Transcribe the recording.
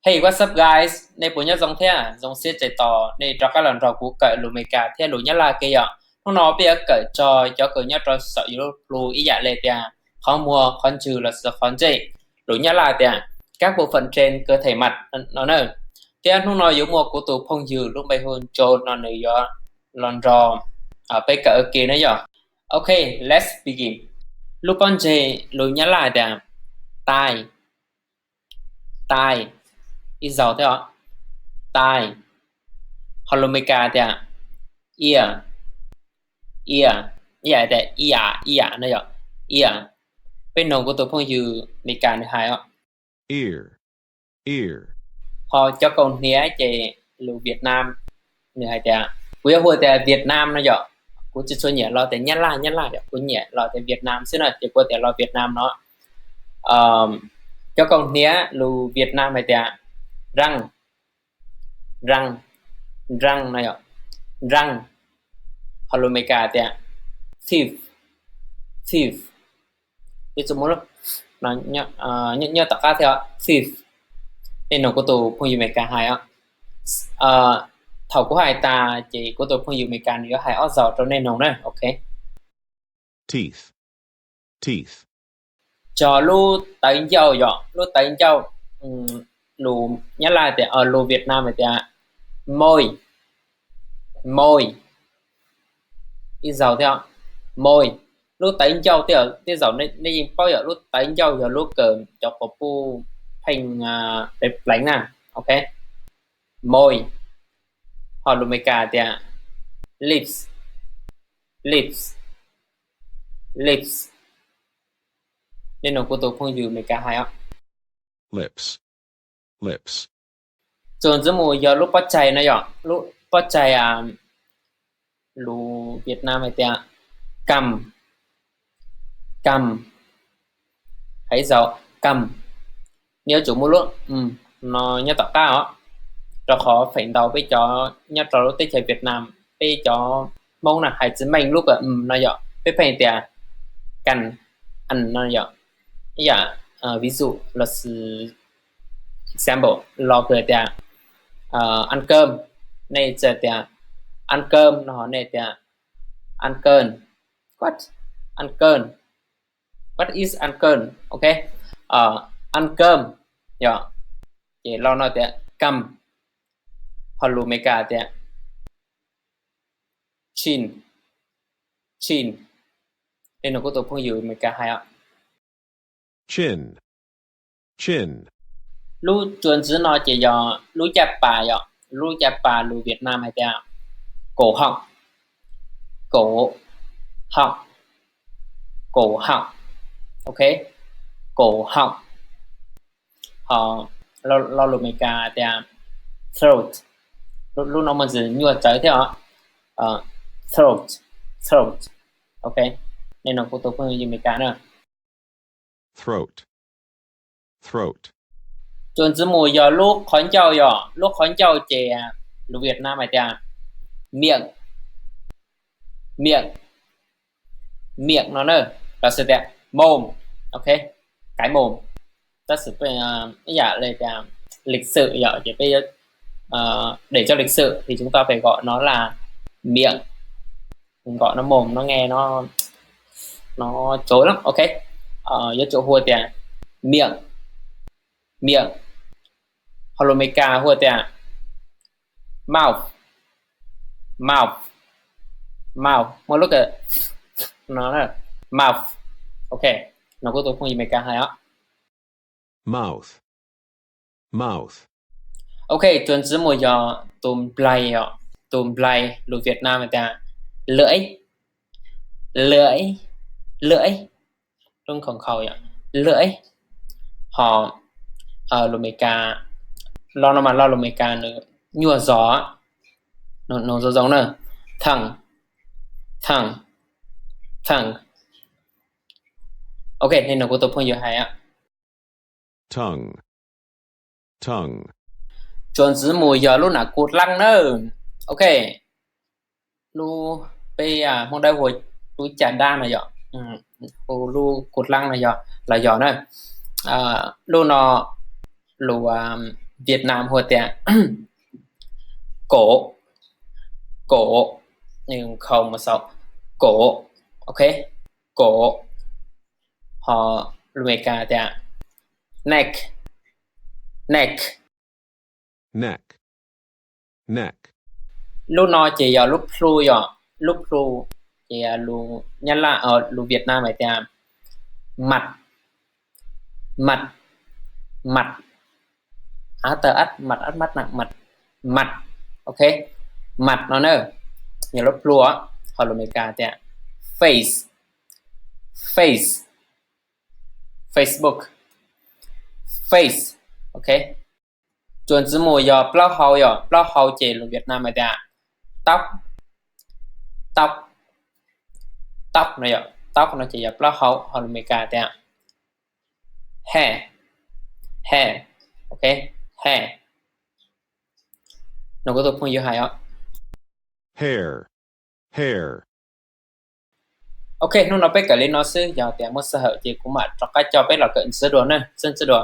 Hey, what's up, guys? Nej puas nyob zoo thiab? Zoo siab tshaj tos nej rov qab los nrog kuv kawm lus Amelikas thiab lus Nyab Laj ke yom. Hnub no peb yuav kawm txog cov kws nyob rau saum YouTube ib yam li tias qhov muag, qhov ntswg los sis qhov ntsej. Lus Nyab Laj tias các bộ phận trên cơ thể mặt no na. Thiab hnub no yuav muaj kuv tus phooj ywg lub npe hu John no nws yuav los nrog peb kawm ua ke na yom. Ok, let's begin. Lub pob ntseg lus Nyab Laj tias tai, tai, ib zaug thiab os, tai. Ho lus Amelikas tias ear, ear, ib yam tias ib yam, ib yam no yom, ear. Peb noog kuv tus phooj ywg Amelikas nws hais os. Ho cov kaus hniav ces lus Việt Nam nws hais tias, kuv yuav hu tias Việt Nam no yom, kuv tsis tshua nyiam los tias Nyab Laj, Nyab Laj yom, kuv nyiam los tias Việt Nam xwb na, ces kuv tias los Việt Nam no. Cov kaus hniav lus Việt Nam hais tias răng, răng, răng no yom, răng. Ho lus Amelikas tias teeth, teeth. Ib txuas muab nyob tom qab thiab os, teeth. Nej noog kuv tus phooj ywg Amelikas hais os. Thaum kuv hais tas ces kuv tus phooj ywg Amelikas nws yuav hais ob zaug rau nej noog na, ok. Teeth, teeth. Txog lub tawv ncauj yom, lub tawv ncauj, lus Nyab Laj tias, lus Việt Nam hais tias môi, môi. Ib zaug thiab, môi. Lub tawv ncauj tej zaum nej yeej paub yom, lub tawv ncauj yog lub kws cov quas puj pheej pleev pleev na, ok. Môi. Ho lus Amelikas tias lips, lips, lips. Nej noog kuv tus phooj ywg Amelikas hais os. Txuas ntxiv mus yog lub pob tsaig no yom, lub pob tsaig, lus Việt Nam hais tias cằm, cằm. Hais ib zaug, cằm. Nej yuav tsum muaj lub no nyob tom qab os, rau qhov feem ntau peb cov nyob rau lub teb chaws Việt Nam, peb cov Hmoob na hais tsis meej lub kws m no yom, peb pheej tias cành, ăn no yom. Ib yam ví dụ los sis example los kws tias ăn cơm, nej tsis tias ăn cơm no, nej tias ăn cơm. What? Ăn cơm. What is ăn cơm? Ok. Ăn cơm yom, ces los no tias cằm. Ho lus Amelikas tias chin, chin. Nej noog kuv tus phooj ywg Amelikas hais os. Chin, chin. Lub txuas ntxiv no ces yog lub caj pas yom, lub caj pas lus Việt Nam hais tias cổ họng, cổ họng, cổ họng, ok, cổ họng. Ho lo lus Amelikas tias throat, lub no muaj ntsis nyuaj tsawv thiab os, throat, throat, ok. Nej noog kuv tus phooj ywg Amelikas na. Throat, throat. Txuas ntxiv mus yog lub qhov ncauj yom, lub qhov ncauj ces lus Việt Nam hais tias miệng, miệng, miệng no na, los sis tias mồm, ok, cái mồm. Tab sis ib yam li tias lịch sự yom, ces peb để cho lịch sự thì chúng ta phải gọi nó là miệng. Gọi nó mồm nó nghe nó nó chối lắm, ok. Yuav tsum hu tias miệng, miệng. Ho lus Amelikas hu tias mouth, mouth, mouth, muaj lub kws no, mouth, ok. No kuv tus phooj ywg Amelikas hais os. Mouth, mouth. Ok, txuas ntxiv mus yog tus nplaig os, tus nplaig lus Việt Nam tias lưỡi, lưỡi, lưỡi, lub khov kho yom, lưỡi. Ho lus Amelikas, lo no mas lo lus Amelikas nws nyuaj zog, nws zoo zoo na, tongue, tongue, tongue. Ok, nej noog kuv tus phooj ywg hais os. Tongue, tongue. Txuas ntxiv mus yog lub nam kuv dlaab na. Ok, lub peb Hmoob Dawb hu lub caj dab no yom, hu lub kuv dlaab no yog los yog na. Lub no lus Việt Nam hu tias cổ, cổ, nws khau mus saum, cổ, ok, cổ. Ho lus Amelikas tias neck, neck. Neck, neck. Lub no ces yog lub plhu yom, lub plhu ces yog lus Nyab Laj, lus Việt Nam hais tias mặt, mặt, mặt. Á, tawg ắt, mặt ắt mắt nặng, mặt, mặt, ok, mặt no na, yog lub plhu. Ho lus Amelikas tias face, face, Facebook, face, ok. Cuam ntxwv mus yog plaub hau yom, plaub hau ces lus Việt Nam hais tias tóc, tóc, tóc no yom, tóc no ces yog plaub hau, ho lus Amelikas tias hair, hair, ok, hair. No kuv tus phooj ywg hais os. Hair, hair. Ok, hnub no peb kawm li no xwb, yog tias muaj sij hawm ces kuv mam rov qab coj peb los kawm ntxiv dua na, ntxiv dua.